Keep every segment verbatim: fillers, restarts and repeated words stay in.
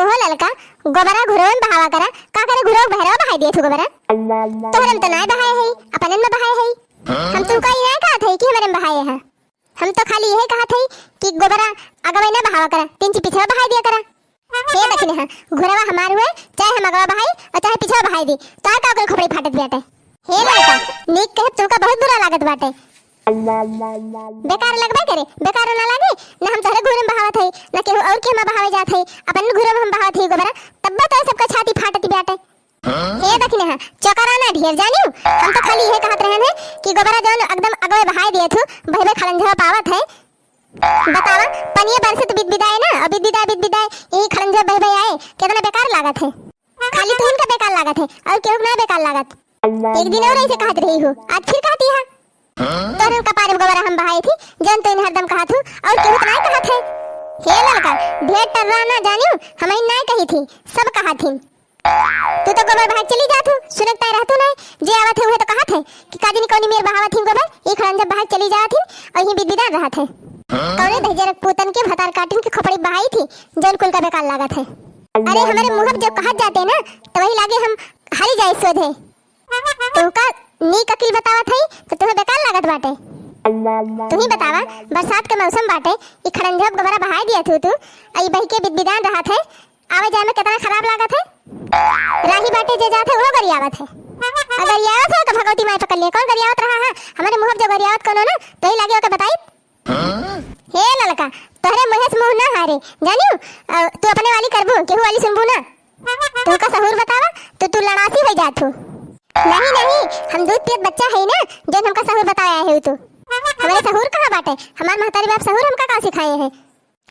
ओहो ललका, गोबरा घुरवन बहावा करा, का करे घुरवा बहरवा बहाई दिए थू गोबरा? तोहरे में तो नाय बहाए है, अपनन में बहाए है। हम तुमका ई नाय कहत है कि हमरे में बहाए है। हम तो खाली यही कहत है कि गोबरा अगवे ना बहावा करा, तीन ची पिछवा बहाई दिया करा। हे दखिनहा, घुरवा हमार हुए, चाहे हम अगवा बहाई और चाहे पिछवा बहाई दी, तो का ओकर खोपड़ी फाटत बाटे? हे ललका, नीक कहे तुमका बहुत बुरा लागत बाटे। बेकार लगबे करे, बेकार ना लागे, ना हम तोहरे घुरे में बहावत है, ना केहू और के हम बहावे जात है, अपन घुरे में हम बहावत है गोबरा, तब्बे तो सबका छाती फाटत बाटे। हे दखिनहा, चौकरा ना ढेर जानियो, हम तो खाली यह कहत रहन है कि गोबरा जौन एकदम अगवे बहाए दिए थू, बहबे खड़ंझवा पावत है। बतावा, पनिया बरसत बिदबिदाए ना, और बिदबिदाए, बिदबिदाए, यही खड़ंझवा बहबे आए, कितना बेकार लागत है। खाली तुहिन का बेकार लागत है, और केहू का ना बेकार लागत। एक दिन और ऐसे कहत रही हो, आज फिर कहती है। तोहरे कपारे में गोबरा हम बहाई थी, जौन तुहिन हरदम कहत हू, और केहू तो नाय कहत है। हे ललका, ढेर टर्रा ना जानियो, हम ही नाय कही थी, सब कहत ही। तू तो गोबर बहाए चली जात हू, सुनत ताय रहतू नाय, जे आवत है उहे तो कहत है कि का जानी कौनी मेर बहावत ही गोबर, ई खड़ंझवा बहाए चली जात ही और यहीं बिदबिदान रहत है। कौने दहिजरक पूतन के भतार काटिन के खोपड़ी बहाई थी, जौन कुल का बेकार लागत है। अरे हमरे मुँह जब कहत जाते ना, तो वही लागे हम हरी जाए सोधे। तुमका नीक अकिल बतावत हई, तो तुम्हें बेकार लागत बाटे। तुही बतावा, बरसात के मौसम बाटे, ई खड़ंझवा गोबरा बहाए दिया थू तू, आ ई बहिके बिदबिदान रहत है, आवे जाए में कितना खराब लागत है। राही बाटे जे जात है, उहो गरियावत है। आ गरियावत है तो भगवती माई पकड़ लिए, कौन गरियावत रहा है? हमारे मुँह जो गरियावत कौनो ना, तो ही लागे ओके बताई। हे ललका, तोहरे मुँहे से मुँह ना हारे, जानियो, अ, तू अपने वाली करबू, केहू वाली सुनबू ना। तुमका सहूर बतावा, तो तू लड़ासी हो जात हो। नहीं, नहीं, हम दूध पियत बच्चा है ना, जौन हमका सहूर बताया है तू। हमारे सहूर कहाँ बाटे? हमार महतारी बाप सहूर हमका का सिखाए है?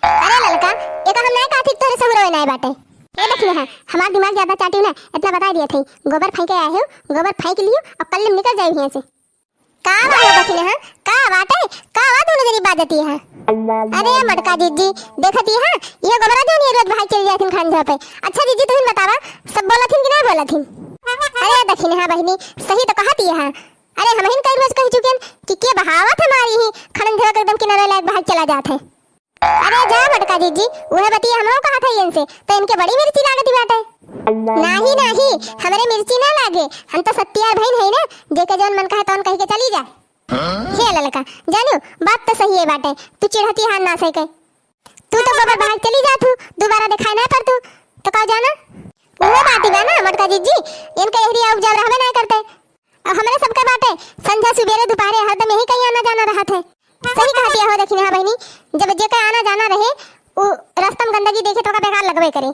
अरे ललका, ये तो हम नहीं कहती तोहरे सहूर होए नहीं बाटे। ये देखिए है, हमार दिमाग ज्यादा चाटियो ना, इतना बता दिया थे, गोबर फेंके आए हो, गोबर फेंक लियो और कल निकल जाए यहाँ से। का बात है दखिनहा? का बाटे? का बात दोनों जनी बाजती है? अरे मटका जीजी, देखती है, ये गोबरा जौन ये रोज भाई चली जाथिन खड़ंझवा पे। अच्छा जीजी, तुहिन बतावा, सब बोलथिन कि नहीं बोलथिन? अरे दखिनहा बहिनी, सही तो कहती है। अरे हमहिन कई रोज कह चुकेन कि के बहावत हमारी ही खड़ंझवा के एकदम किनारे लायक भाई चला जात है। अरे जा मटका जीजी, उहे बतिया हमरो कहत है इनसे, तो इनके बड़ी मिर्ची लागती बाटे। नाही, नाही, हमरे मिर्ची ना लागे, हम तो सत्यार भइन है ना, जेके जौन मन कहे तौन कहि के चली जा। हे ललका, जानियो, बात तो सही है बाटे, तू चिढ़ती हार ना सके। तू तो गोबर बहाए चली जात हू, दोबारा दिखाई ना पड़तू, तो का जाना? उहे बात बा ना मटका जीजी, इनके एहरी आउब जाउब रहबे ना करते। अब हमरे सबके बाटे, संझा सुबेरे दुपहरे हरदम यही कहीं आना जाना रहत है। सही कहती हो दखिनहा बहिनी, जब जेके आना जाना रहे, उ रास्ता में गंदगी देखे तो ओका बेकार लगबे करे।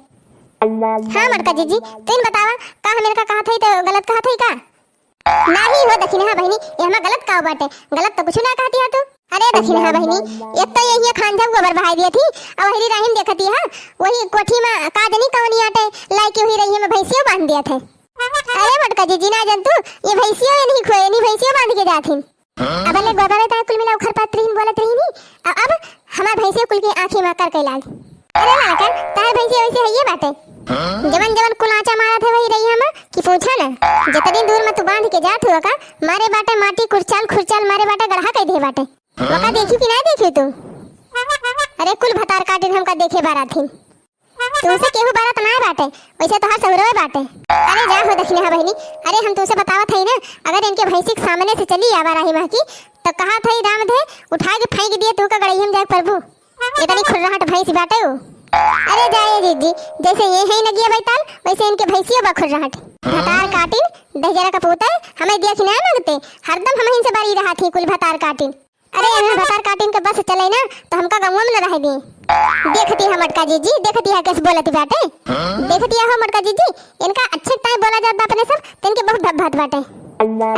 हाँ मटका जीजी, तुम बतावा, का हम इनका कहत हई तो गलत कहत हई का? नाही हो दखिनहा बहिनी, ये हमा गलत का बाटे? गलत तो कुछ ना कहती है तू। अरे दखिनहा बहिनी, एक तो यही खान जब गोबर बहाई दिया थी, और वही राहिम देखती है, वही कोठी में का जनी कवनी आटे, लाई के वही रही में भैंसियों बांध दिया थे। अरे मटका जीजी ना जन तू, ये भैंसियो ये नहीं खोए, नहीं भैंसियो बांध के जाथिन। अब ले गोबर तार कुल मिला उखर पात रहीन बोलत रहीनी, अ-, अब हमार भैंसियो कुल के आँखी में कर के लाग। अरे ललका, तार भैंसियो वैसे है ये बाटे। जवन जवन कुल आँचा मारत है वही रही हम कि पूछा ना। जितनी दूर में तू बांध के जात हुआ का, मारे बाटे माटी कुरचाल खुरचाल मारे बाटे गढ़ा कह दे बाटे। वका देखी कि ना देखी तू? अरे कुल भतार काटिन हमका देखे बाराथिन। तुमसे केहू बारत ना बाटे, वैसे तोहार सहुरवे बाटे। अरे जा हो दखिनहा बहिनी, अरे हम तुमसे बतावत हई ना, अगर इनके भैंसी के सामने से चली आवा राही महकी, तो कहा थई राम धे उठा के फेंक दिए तू का गड़ैया में जाए प्रभु। इतनी खुर्राहट भैंस बाटे उ। अरे जाए जीजी, जैसे ये है नगिया बैताल, वैसे इनके भैंसियों बा खुर्राहट। भतार काटिन, दहिजरा का पूता, हमें दिया कि ना मांगते, हरदम हम इनसे बारी रहा थी कुल भतार काटिन। अरे, यहाँ भतार काटिन के बस चले ना, तो हमका गौवा में न रहे दी। देखती है मटका जीजी, देखती है कैसे बोलती बाटे। देखती है हो मटका जीजी, इनका अच्छे ताई बोला जात बा अपने सब, तो इनके बहुत भत भात बाटे।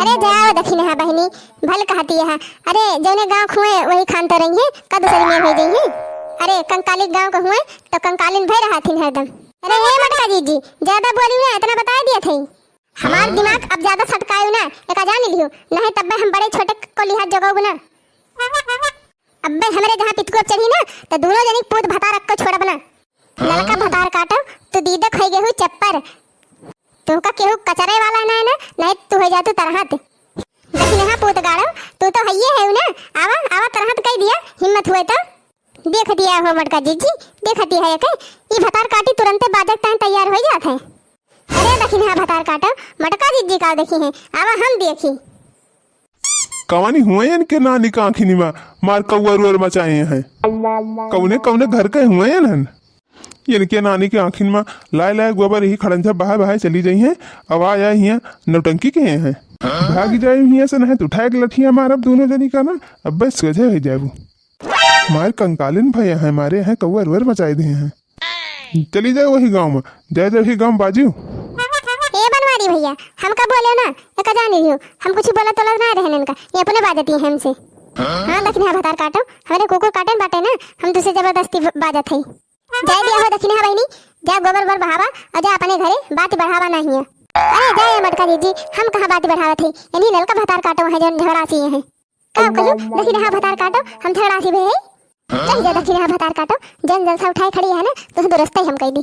अरे जाओ दखिनहा बहिनी, भल कहती है। अरे जौने गाँव खुए वही खान तो रही है, का दूसरी मेर हो गई है। अरे कंकाली गाँव के हुए तो कंकालिन भय रहा थी हरदम। अरे हे मटका जीजी, ज्यादा बोली ना, इतना बता दिया थे। हमार दिमाग अब ज्यादा सटकायु ना, एका जान लियो, नहीं तब्बे हम बड़े छोटे को लिहाज जगाऊ ना। अब्बे हमरे जहाँ पितकुआ चढ़ी ना, तो दोनों जनी पूत भतार अक्को छोड़ब ना। ललका भतार काटो, तू दीदक होई गेहू चप्पर। तुमका केहू कचरे वाला ना है ना, नहीं तू हो जा तू तरहत। दखिनहा पूत गाड़ो, तू तो हइये है ना, आवा, आवा तरहत कह दिया, हिम्मत हुए तो। देखति है हो मोटका जिज्जी, देखति है एके, ई भतार काटी तुरंते बाजक ताईं तैयार होइ जात है। अरे दखिनहा भतार काटो, मोटका जिज्जी का देखिहैं, आवा हम देखी। कवानी हुवैं इनके नानी का आँखिन मा, मार कौआ रुअर मचाए हैं। कौने कौने घर के हुवैं हन। इनके नानी के आँखिन मा लाए लाए गोबर यही खड़ंजा बहाए बहाए चली जइहैं। अब आए हियाँ नौटंकी किहे हैं। भागि जाए हियाँ से, नहीं तो उठाए के लठिया मारब दूनों जनी का ना, अब्बे सोझे होइ जाबू। मार कंकालिन भये हैं, मारे हैं कौआ रुअर मचाए दिहे हैं। चली जाए वही गाँव मा, जाए जाए वही गाँव मा बाजू। ए बनवारी भइया, हमका बोलेउ ना, एका जानी रहियो, हम कुछ बोलत तोलत ना रहेन इनका, ई अपने बाजति हैं हमसे। हाँ दखिनहा भतार काटो, हमरे कुकुर काटेन बाटे ना, हम तुसे जबरदस्ती ब-, बाजत हई। जाए दिया हो दखिनहा बहिनी, जा गोबर ओबर बहावा अउर जा अपने घरे, बात बढ़ावा ना हियाँ। अरे जाए मोटका जिज्जी, हम कहाँ बात बढ़ावत हई, इन्हीं ललका भतार काटो हैं जौन झगड़ासी हैं। का कहियो, दखिनहा भतार काटो, हम झगड़ासी भए हई। चल जा दखिनहा भतार काटो, जौन जलसा उठाए खड़ी है ना, तो दुरुस्तै हम कइ दी।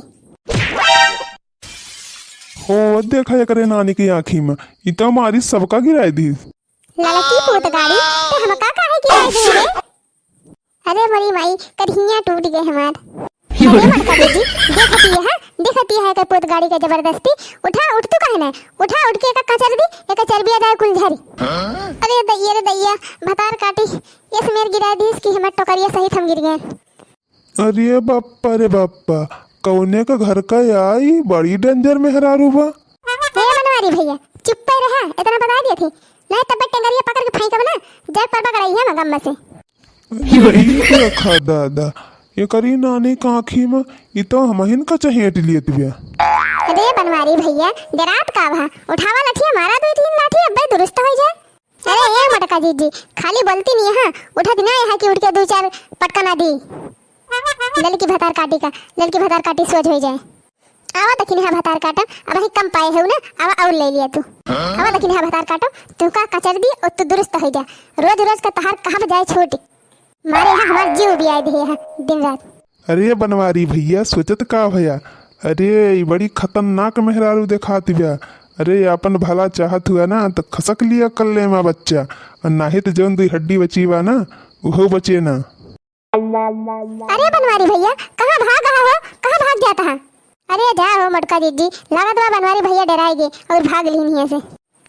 हो, देखा एकरे नानी की आँखी मा, ई तो मारी सबका गिराए दीस। ललकी पूत गाड़ी, ते हमका काहे गिराए दे रे? अरे मोरी माई, करिहिया टूट गए हमार। अरे मोटका जिज्जी, देखति है, देखति है के पूत गाड़ी के जबरदस्ती। उठा, उठ तू काहे ना? उठा, उठ के एका कचर दी, एका चरबिया जाए कुल झरी। अरे दइया रे दइया, भतार काटी, एस मेर गिराए दीस कि हमार टोकरिया सहित हम गिर गए। अरे बाप्पा रे बाप्पा, कौने का घर का आई, बड़ी danger मेहरारू बा। हे बनवारी भइया, चुप्पे रहा, इतना बताइ दिया थी, नहीं तब टेंगरिया पकड़ के फेंकब ना, जग पर बगड़ाई है मगम्मा से। अरे ई देखा दादा, एकरी नानी का आँखी मा, ई तो हमहिन का चहेट लियत बिया। अरे बनवारी भइया, डरात का भा, उठावा लठिया, मारा दुइ तीन लाठी, अब्बे दुरुस्त होइ जाए। अरे ए मोटका जिज्जी, खाली बोलती नहीं है, उठत नहीं है कि उठ के दुइ चार पटका ना दी। ललकी भतार काटी का, ललकी भतार काटी सोझ होइ जाए। आवा दखिनहा भतार काटो, अबहीं कम पाए हउ ना, आवा अउर लइ लिया तू। आवा दखिनहा भतार काटो, तुहका कचर दी अउर तू दुरुस्त होइ जा। रोज रोज का तहार कहाँ जाए छूट। मारे यहाँ हमार जीव बियाए दिहे है दिन रात। अरे बनवारी भइया, सोचत का भया? अरे, ई बड़ी खतरनाक मेहरारू देखात बिया। अरे, आपन भला चाहत हुआ ना, त खसक लिया कल्ले मा बच्चा, अउर नाहीं त जौन दुइ हड्डी बची बा ना, उहो बचे ना। अरे बनवारी भइया, कहाँ भाग रहा हो, कहाँ भाग जाता है? अरे जा हो मोटका जिज्जी, लागत बा बनवारी भइया डराए गए अउर भाग लिहिन हियाँ से।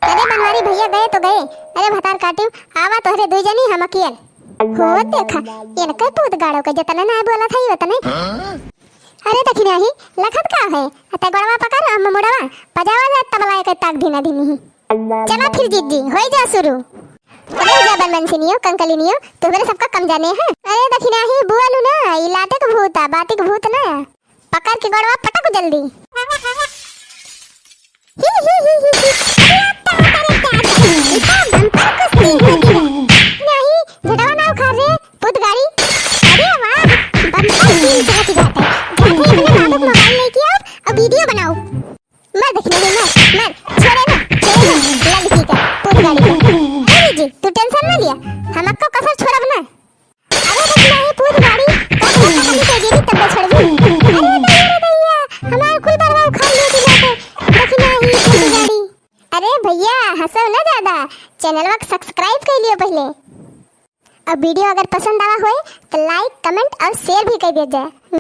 अरे बनवारी भइया गए तो गए, अरे भतार काटियो, आवा तोहरे दुइ जनी हम अकेल। हो देखा, इनके पूत गाड़ो के जतने ना बोलत है उतने। अरे दखिनही, लखत का है? अते गोड़वा पकड़, अम्म मुड़वा, बजावा जा तबला के ताक धीना धीनी ही। चला फिर जिज्जी, होई जा शुरू। अरे जा बनबनसिनियो, कंकलिनियो, तुम्हरे सबका कम जाने हैं। अरे दखिनही, बुआलू ना, ई लाते के भूत आ, बाती के भूत ना। पकड़ के गोड़वा पटक जल्दी। ही, ही, ही, ही, ही। अरे, अब तो उतरे क्या? इतना bumper कुश्ती होती है। नहीं, झटवा ना उखाड़ रे, पूत गाड़ी। अरे वाह, bumper scene चाहती बात है। जाते अपने बाबू को mobile लेके आओ और video बनाओ। मर दखिनही, मर, मर, छोड़े ना, छोड़े ना, लड़की का, पूत गाड़ी का। अरे जी, तू tension ना लिया, हम आपको कसर छोड़ब ना। अरे दखिनही पूत गाड़ी, का पता कहीं के गिरी तब छड़बी। अरे दैया रे दैया, हमार कुल बरवा उखाड़ लिए तू जाके। दखिनही पूत गाड़ी। अरे भइया, हंसो ना ज्यादा, channelवा के subscribe कर लियो पहले। और video अगर पसंद आवा होए तो like, comment और share भी कर दिया जाए।